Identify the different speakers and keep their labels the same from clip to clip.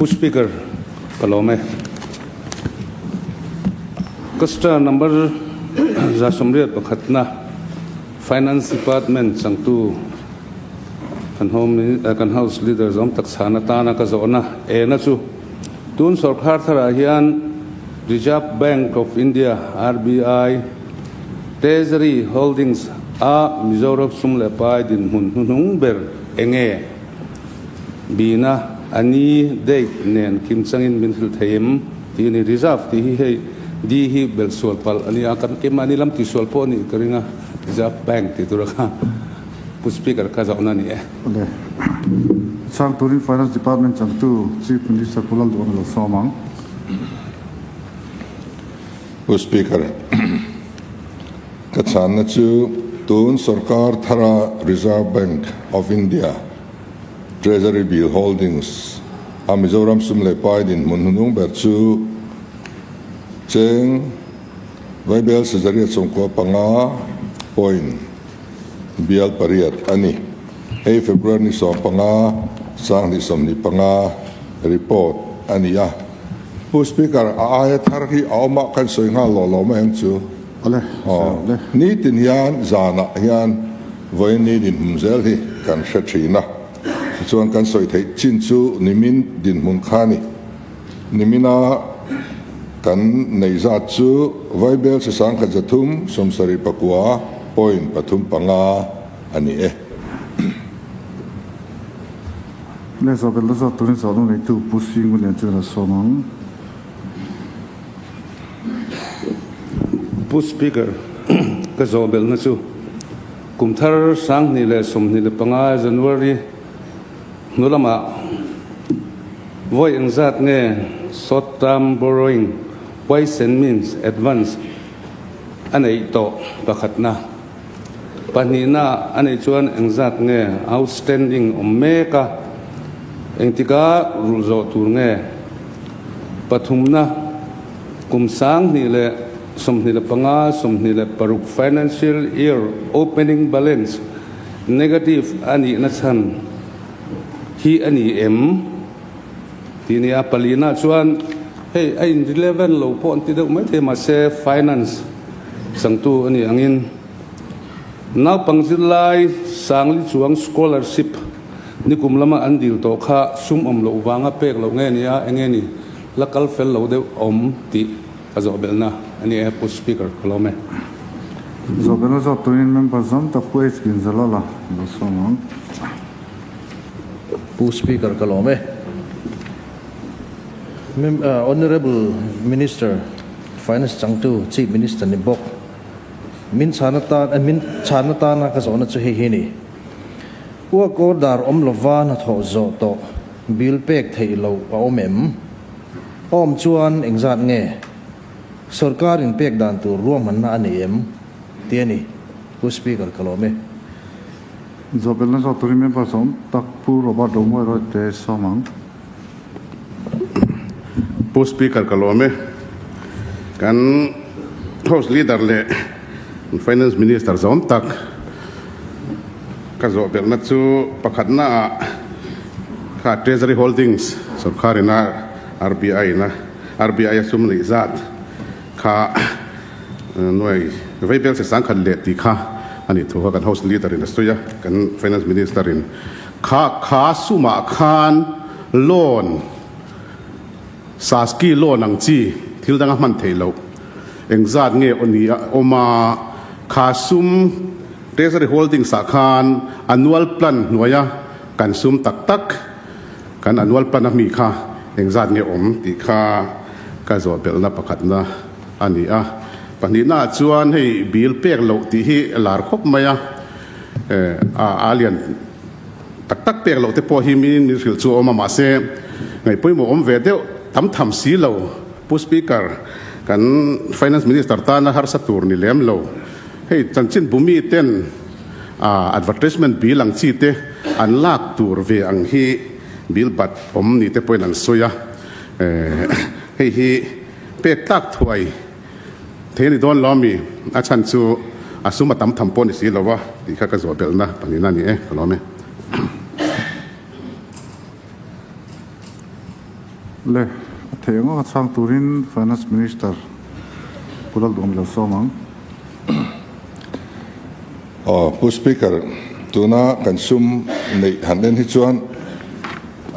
Speaker 1: Pu Speaker, ka lawm e. Cluster number 181na Finance Department changtu kan Home kan House Leader zawm tak chhan atana ka zawhna ena chu tun sawrkhar tharah hian Reserve Bank of India, RBI, Treasury Holdings a Mizoram sum leh pai dinhmun hnuhnung ber enge? Bina a ni, date, nen kim changin min hrilh thei em? Tih a ni. Reserve tih hi hei D hi belh sual palh a ni a, kan keimahni lam tih sual pawh a nih ka ring a, Reserve Bank tih tura kha Pu Speaker kha zawhna a ni e.
Speaker 2: Awle. Chhang turin Finance Department changtu Chief Minister Pu Lalduhawm a lo sawm ang.
Speaker 3: Pu Speaker, ka chhanna chu tun sorkar thara Reserve Bank of India Treasury Bill Holdings a Mizoram sum leh pai dinhmun hnunung ber chu cheng Vaibel Sazariat 95 point bial pariat a ni. Hei February ni 15, 2025 report a ni a. Pu Speaker, a aia thar hi a awm a, kan sawi nghal lawh lawh mai ang chu.
Speaker 2: Awle, sawi rawh le.
Speaker 3: Nitin hian zanah hian vawiin ni dinhmun zel hi kan hre thin a, tichuan kan sawi theih chin chu nimin dinhmun kha a ni. Nimina kan neih zat chu Vaibel 13 79 point 35 a ni e.
Speaker 2: Le zawh belh zawt turin zawh lung neitu Pu Singu Lian chu la sawm ang.
Speaker 1: Pu Speaker, ka zawh belhna chu kum thar 2025 January hnu lamah vawi engzat nge short term borrowing, Huaisen means advance, a neih tawh pakhatna. Pahnihna a neih chuan engzat nge outstanding awm mek a, engtika rulh zawh tur nge? Pathumna, kum 2025, 26 financial year opening balance negative a nihna chhan hi a ni em? Tih nia. Palina chuan hei a in relevant lo pawh an ti deuh maithei mahse finance changtu a nih angin naupang zirlai Sangli chuang scholarship nikum lama an dil tawh kha sum awm loh vanga pek loh nge nia enge ni la kal fel lo deuh awm tih ka zawh belhna a ni e Pu Speaker ka lawm e.
Speaker 2: Zawh belhna zawt turin member zawm tak Pu H Ginzalala lo sawm ang.
Speaker 4: Pu Speaker ka lawm e. Honourable Minister, Finance changtu Chief Minister ni bawk, min chhan atan min chhan atana ka zawhna chu hei hi a ni. Work order awm lova hnathawh zawh tawh bill pek theih loh a awm em? Awm chuan engzat nge? Sorkar in pek dan tur ruahmanna a nei em? Tih a ni. Pu Speaker ka lawm e.
Speaker 2: Zawhbelna zawk turin member sawm tak Pu Robert Romuai Roy te sawm ang.
Speaker 5: Pu Speaker ka lawm e. Kan House Leader leh Finance Minister zawm tak ka zawhbelhna chu pakhatna ah kha Treasury Holdings sorkar ina RBI ina RBI a sum neih zat kha Nuai Vaibel se sangkhat leh tih kha a nih thu kha kan House Leader in a sawi a, kan Finance Minister in kha kha sumah khan loan, Saski loan ang chi thil danga hman theih loh engzat nge aw ni a awm a, kha sum Treasury Holdings ah khan annual plan hnuaia kan sum tak tak kan annual plan a mi kha engzat nge awm tih kha ka zawh belhna pakhatna a ni a. Pahnihnaah chuan hei bill pek loh tih hi lar khawp mai a, a lian tak tak pek loh te pawh hi min min hrilh chu a awm a, mahse ngaih pawimawh awm ve deuh tam tham si lo. Pu Speaker, kan Finance Minister tana harsa tur ni lem lo. Hei chanchin bumi ten advertisement bill ang chi te an lak tur ve ang hi bill bat awm ni te pawhin an sawi a, hei hi Pek tlak thuai thei a ni dawn lo ami? A chhan chu a sum a tam tham pawh ni si lo a tih kha ka zawh belhna pahnihna a ni e, ka lawm e.
Speaker 2: Le, a theih ang a chhang turin Finance Minister Pu Lalduhawm lo sawm ang.
Speaker 3: Aw, Pu Speaker, tuna kan sum neih han en hi chuan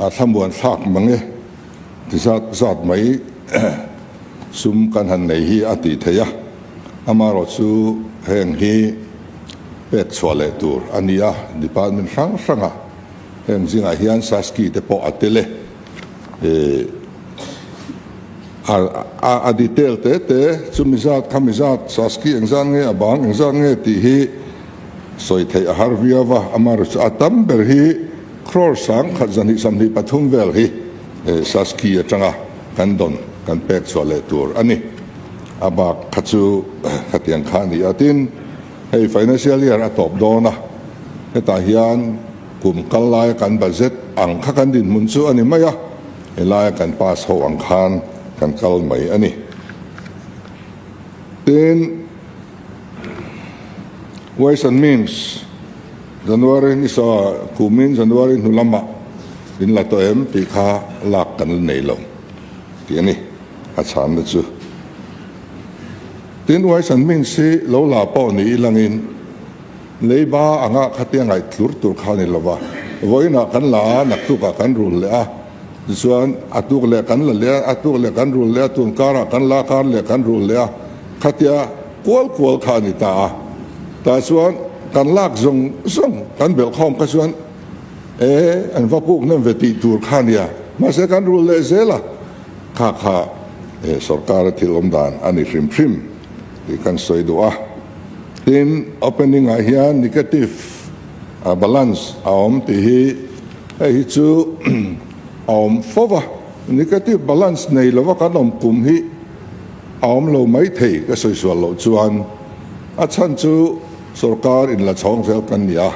Speaker 3: a thlamuan thlak mang e, ti zat zat mai sum kan han nei hi a tih theih a, amaherawh chu heng hi pek chhuah leh tur a ni a, department hrang hranga heng zingah hian Saski te pawh a tel e. A detail te te chu mi zat kha mi zat Saski engzat nge a bang engzat nge tih hi sawi theih a har viau va, amaherawhchu chu a tam ber hi crore 1000 223 vel hi Saski atanga kan dawn kan pek chhuah leh tur a ni. A bak kha chu khatiang kha a ni a, tin hei financial year a tawp dawn a, hetah hian Kum kal laia kan budget ang kha kan dinhmun chu a ni mai a, helaia kan pass ho ang khan kan kal mai a ni. Tin, Ways and Means, January ni sa kumin January hnu lamah in la tawh em tih kha lak kan la nei lo tih a ni a chhanna chu. Tin, Ways and Means hi lo la pawh ni ilangin, Leiba anga khatia ngaih tlur tur kha a ni lo va, vawiinah kan la a, naktukah kan rul leh a, tichuan a tuk leh kan la leh a, a tuk leh kan rul leh a, tun karah kan la kar leh kan rul leh a, khatia kual kual kha a ni ta a. Tah chuan kan lak zawng zawng kan belhkhawm kha chuan e an va puk hnem ve tih tur kha a nia, mahse kan rul leh zel a, kha kha sorkara thil awm dan a ni hrim hrim tih kan sawi duh a. Tin, opening ah hian negative balance a awm tih hi hei hi chu a awm fo va, negative balance nei lova kan awm kum hi a awm lo mai thei ka sawi sual loh chuan a chhan chu sorkar in la chhawng zel kan ni a,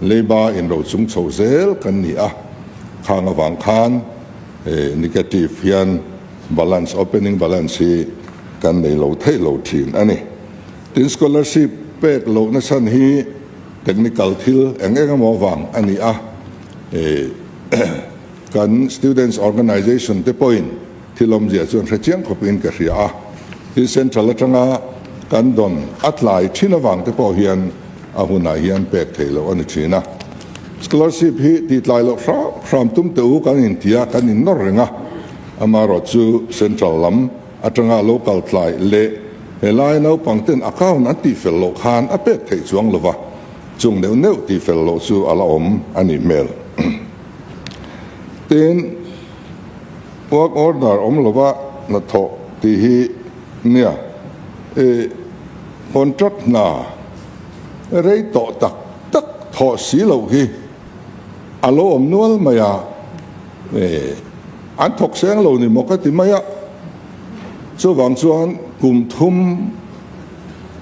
Speaker 3: leiba in ro chung chho zel kan ni a, khang avang khan negative hian balance opening balance hi kan nei lo theih lo thin a ni. Tin, scholarship pek lohna chhan hi technical thil eng eng emaw vang a ni a, kan students organisation te pawhin thil awmzia chuan hre chiang khawpin ka hria a, tin central atanga kan dawn a tlai thin avang te pawh hian a hunah hian pek theih loh a ni thin a. Scholarship hi tih tlai loh hram hram tum teh u kan inti a, kan innawr reng a, amaherawh chu central lam atanga lo kal tlai leh helai naupang ten account an tih fel loh khan a pek theih chuang lova, chung neuh neuh tih fel loh chu a la awm a nih hmel. Tin, work order awm lova hnathawh tih hi nia i contract hna rei tawh tak tak thawh si loh hi a lo awm nual mai a. An thawk seng lo ni maw ka ti mai a, chuvang chuan kum thum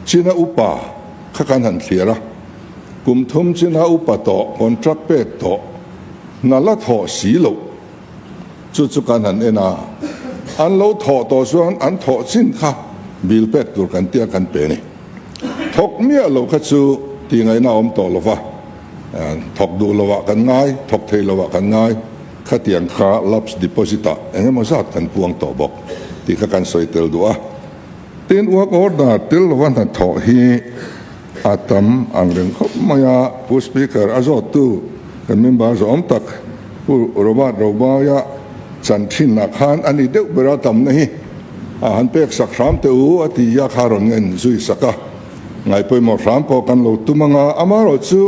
Speaker 3: china upa kha kan han thlir a, kum thum china upa tawh contract pek tawh hna la thawh si loh chu chu kan han en a, an lo thawh tawh chuan an thawh chin kha bill pek tur kan tia kan pe a ni. Thawk miah lo kha chu tih ngaihna a awm tawh lo va. Thawk duh lovah kan ngai, thawk thei lovah kan ngai, khatiang kha lapse deposit ah eng emaw zat kan puang tawh bawk tih kha kan sawi tel duh a. Tin, work order tel lova hnathawh hi a tam ang reng khawp mai a, Pu Speaker a zawttu kan member zawm tak Pu Robert Robaia chan thinah khan a ni deuh ber a tamna hi a han pek sak hram teh u a ti a kha rawn ngen zui sak a. Ngaipawimawh hram pawh kan lo tum anga, amaherawh chu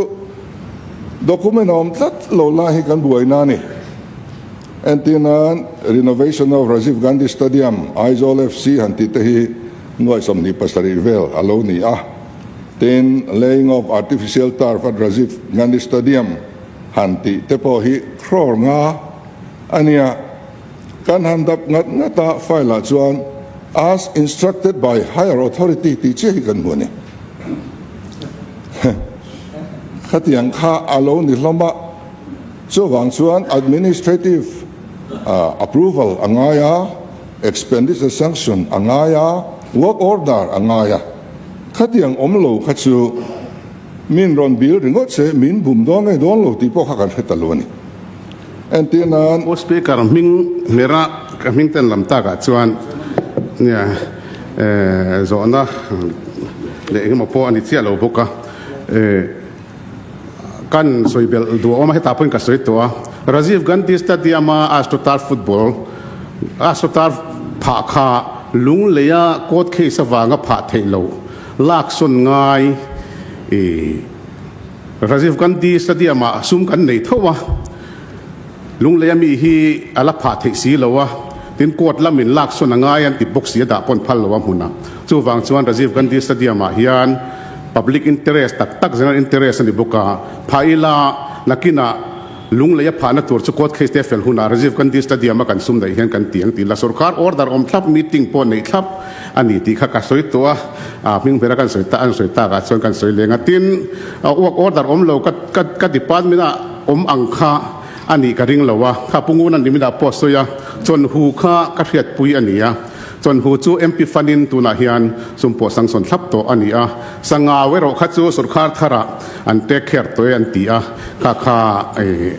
Speaker 3: document a awm tlat lo lai hi kan buaina a ni. Entir nan Renovation of Rajiv Gandhi Stadium, Aizawl FC han tih te hi nuai 27 vel a lo ni a. Tin, Laying of Artificial Turf at Rajiv Gandhi Stadium han tih te pawh hi crore nga a nia. Kan han dap ngat ngat a, file ah chuan As instructed by higher authority tih chiah hi kan hmu a ni. Khatiang kha a lo ni hlawm a, chuvang chuan administrative approval a ngai a, expenditure sanction a ngai a, work order a ngai a. Khatiang awm lo kha chu min rawn bil ringawt se min bum dawn nge dawn lo tih pawh kha kan hre ta lo a ni. Entir nan.
Speaker 5: Pu Speaker, hming hmera a hming ten lam takah chuan nia zawhna leh engemaw pawh a ni chiah lo bawk a. Kan sawi belh duh a awm a, hetah pawhin ka sawi tawh a. Rajiv Gandhi Stadium a Astroturf football, Astroturf phah kha lungleia court case avanga phah theih loh laksawn ngai i Rajiv Gandhi Stadium ah sum kan nei tho a, lungleia mi hi a la phah theih si lo a, tin court lamin laksawn a ngai an ti bawk si a dah pawn phal lo a hmun a. Chuvang chuan Rajiv Gandhi Stadium ah hian Public interest tak tak general interest a ni bawk a, phah ila nakinah lunglei a phahna tur chu court case te fel hunah Rajiv Gandhi Stadium a kan sum daih hian kan ti ang tih la sorkar order awm thlap meeting pawh neih thlap a ni tih kha ka sawi tawh a, a hming bera kan sawi ta an sawi takah chuan kan sawi leng a tin work order awm lo ka ka ka department ah awm ang kha a nih ka ring lo a, kha Pu Nguna niminah pawh a sawi a, chawnhu kha ka hriatpui a ni a. Chawnhu chu MP Fund-in tunah hian sum pawh sanction thlap tawh a ni a, Sangau erawh kha chu sorkar tharah an take care tawh e an ti a, kha kha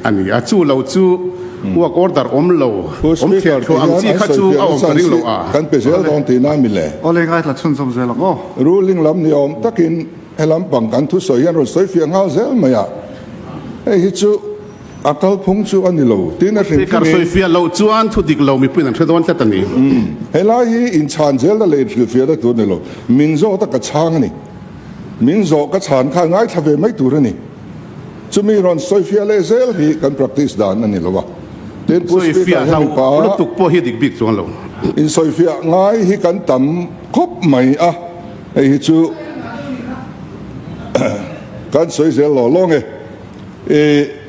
Speaker 5: a ni a. Chu lo chu work order awm lo, awm thliah thluah ang chi kha chu a awm ka ring lo a.
Speaker 3: Kan pe zel dawn tihna a mi le?
Speaker 2: Awle ngaithla chhunzawm zel ang aw.
Speaker 3: Ruling lam ni awm takin he lampang kan thusawi hian rawn sawi fiah nghal zel mai a, hei hi chu A kalphung chu a ni lo, tin a hrim
Speaker 5: Speaker
Speaker 3: hrimin.
Speaker 5: sawifiah loh chuan thu dik lo mipuiin an hre dawn tlat a ni.
Speaker 3: Helai hi inchhan zelna leh inhrilhfiahna tur a ni lo. Min zawt a ka chhang a ni. Min zawh ka chhan khan ngaithla ve mai tur a ni. Chumi rawn sawifiah leh zel hi kan practice dan a ni lo a. Tin Pu Speaker
Speaker 5: Sawifiah
Speaker 3: hemi
Speaker 5: hlauh
Speaker 3: pa
Speaker 5: lutuk pawh hi a dik bik chuang lo.
Speaker 3: Insawifiah ngai hi kan tam khawp mai a, hei hi chu kan sawi zel law law nge. I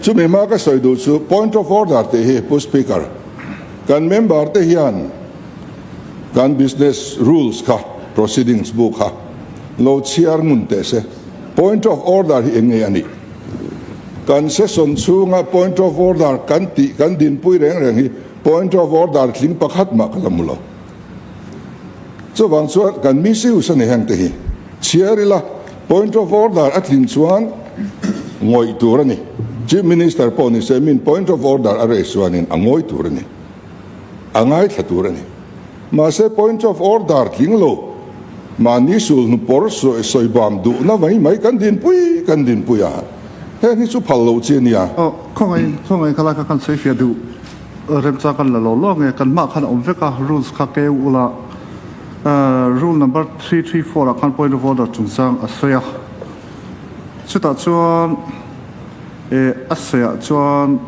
Speaker 3: chumi hma ka sawi duh chu point of order tih hi Pu Speaker, kan member te hian kan business rules kha, proceedings bu kha lo chhiar ngun teh se. Point of order hi eng nge a nih? Kan session chhunga point of order kan tih kan dinpui reng reng hi point of order tling pakhat mah ka la hmu lo. Chuvang chuan kan misuse a ni heng te hi chhiar ila, point of order a tlin chuan ngawih tur a ni. Chief Minister pawh ni se min point of order a raise chuanin a ngawi tur a ni, a ngaithla tur a ni. Mahse point of order tling lo, mahni sulhnu pawr sawi bam duhna mai mai kan dinpui kan dinpui a, heng hi chu phal lo chi a nia.
Speaker 2: Aw, khawngaih khawngaih kha lai kha kan sawifiah duh. Remchang kan la lo lo nge kan hmah khan a awm vek a, rules kha keu ula rule number 334 ah khan point of order chungchang a sawi a, chutah chuan eh a sawi ah chuan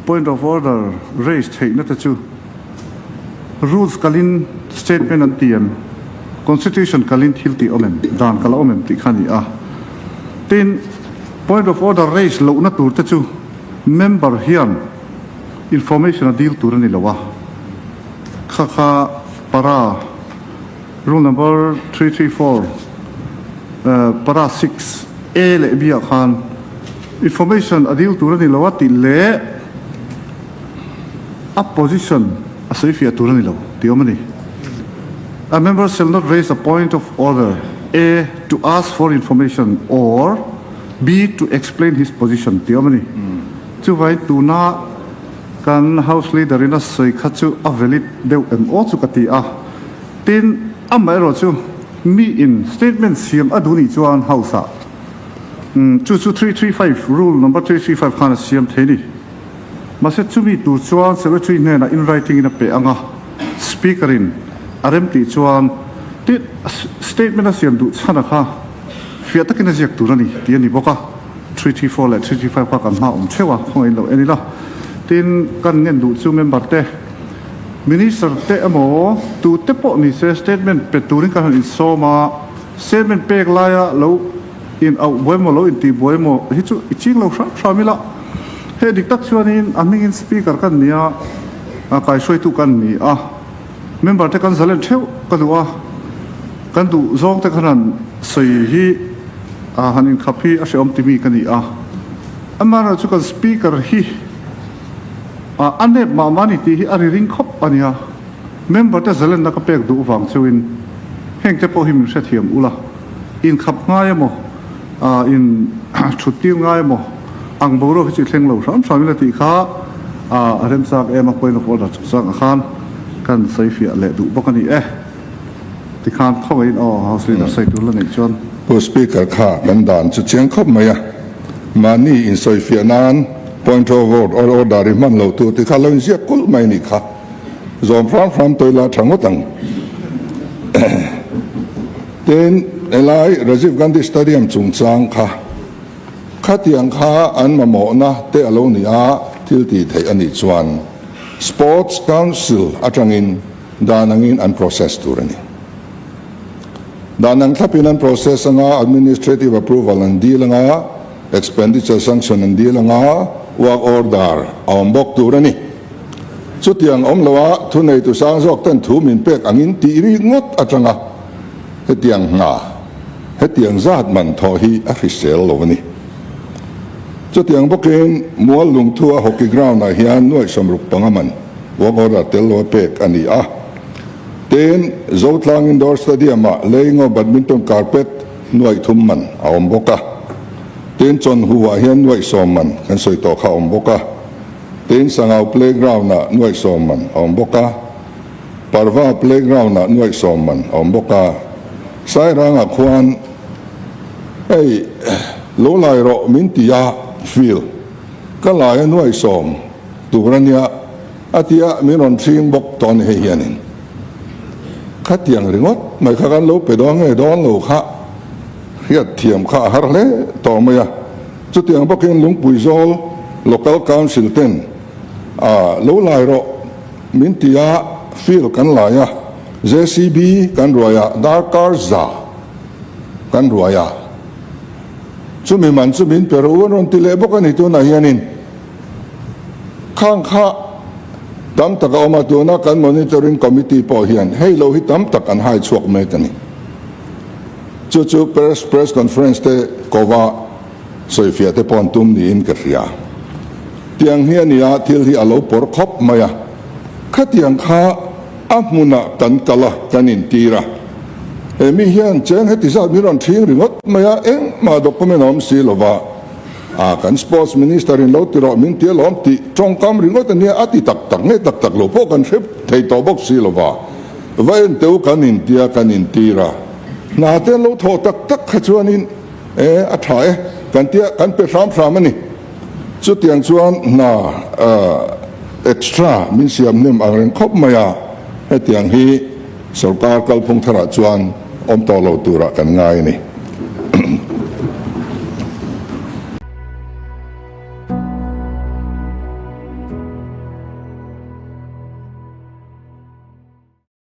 Speaker 2: point of order raise theihna te chu rules kalin statement an ti em, constitution kalin thil tih awm em, dan kal a awm em tih kha a ni a, tin point of order raise lohna tur te chu member hian Information a dil tur a ni lo a, kha kha para rule number 334 para 6 A leh B ah khan information a dil tur a ni lo a tih leh a position a sawifiah tur a ni lo tih awm a ni. A member shall not raise a point of order A to ask for information or B to explain his position tih awm a ni. Chuvai tuna kan House Leader in a sawi kha chu a valid deuh em aw chu ka ti a. Tin, amaherawh chu mi in statement siam a duh nih chuan House ah chu chu 335 rule number 335 khan a siam thei ni. Mahse chumi tur chuan Secretary hnenah in writing in a pe ang a, Speaker in a rem tih chuan tin statement a siam duh chhan a kha fiah takin a ziak tur a ni tih a ni bawk a. 334 leh 335 kha kan hma awm theuh a, khawngaih in lo en ila. Tin, kan ngen duh chu member te, Minister te emaw tu te pawh ni se statement pe turin kan han insawm a, statement pek laia lo in auh buai emaw lo intih buai emaw hi chu i ching lo hram hram ila. Hei dik tak chuanin a hmingin Speaker kan ni a, kaihruaitu kan ni a, member te kan zalen theuh ka duh a, kan duh zawng te khan han sawi hi A han inkhap hi a hrehawm timi ka ni a, amaherawh chu kan speaker hi a nep mah mah a ni tih hi a ri ring khawp a nia. Member te zalenna ka pek duh vang cheuhin heng te pawh hi min hrethiam ula, inkhap ngai emaw, in thut tir ngai emaw ang boruak hi chu i thleng lo hram hram ila tih kha A remchak em a point of order chungchang ah khan kan sawi fiah leh duh bawk a ni e. Tikhan khawngaihin aw House Leader sawi tur la neih chuan.
Speaker 3: Pu Speaker kha kan dan chu chiang khawp mai a, mahni insawifiah nan point of order i hman lo tur tikha lo inziak kulh mai nih kha. Zawm hram hram tawih la tha ngawt ang. Tin, helai Rajiv Gandhi Stadium chungchang kha khatiang kha an mamawhna te a lo ni a, thil tih theih a nih chuan Sports Council atangin dan angin an process tur a ni. Dan ang thlapin an process anga, administrative approval an dil anga, expenditure sanction an dil anga, work order a awm bawk tur a ni. Chutiang awm loa thuneitu sang zawk ten thu min pek angin tih rik ngawt atanga hetiang hna, hetiang zat man thawh hi a hrisel lo a ni. Chutiang bawkin Mual Lungthua Hockey Ground ah hian nuaih 65 man work order tel loa pek a ni a. Tin, Zotlang Indoor Stadium ah Leingo Badminton Carpet nuaih thum man a awm bawk a. Tin, Chawnhu ah hian nuaih 10 man kan sawi tawh kha a awm bawk a. Tin, Sangau Playground ah nuaih 10 man a awm bawk a. Parva Playground ah nuaih 10 man a awm bawk a. Sairangah khuan hei lo lai rawh min ti a, field ka lai a nuaih 10 tur a nia a ti a, min rawn hring bawk tawh a ni hei hianin. Khatiang ringawt mai kha kan lo pe dawn nge dawn lo kha hriat thiam kha a har hle tawh mai a. Chutiang bawkin Lungpui Zawl Local Council ten a lo lai rawh min ti a, field kan lai a, JCB kan ruai a, darkar za kan ruai a, chumi man chu min pe rawh u an rawn ti leh bawk a ni tunah hianin khang kha tam tak a awm a, tuna kan Monitoring Committee pawh hian hei lo hi tam tak an hai chhuak mek a ni. Chu chu press press conference te kova sawifiah te pawh an tum niin ka hria. Tiang hi a nia thil hi a lo pawr khawp mai a. Khatiang kha a hmunah kan kal a, kan intir a. He mi hian cheng heti zat min rawn thing ringawt mai a, engmah document a awm si lova. A kan sports minister in lo ti rawh min ti alawm tih tawngkam ringawt a nia, a ti tak tak nge tak tak lo pawh kan hre thei tawh bawk si lova. Va en teu kan intia kan intir a, hna te an lo thawh tak tak kha chuanin e a tha e kan tia kan pe hram hram a ni. Chutiang chuan hna extra min siam hnem ang reng khawp mai a, hetiang hi sorkar kalphung tharah chuan awm tawh lo turah kan ngai a ni.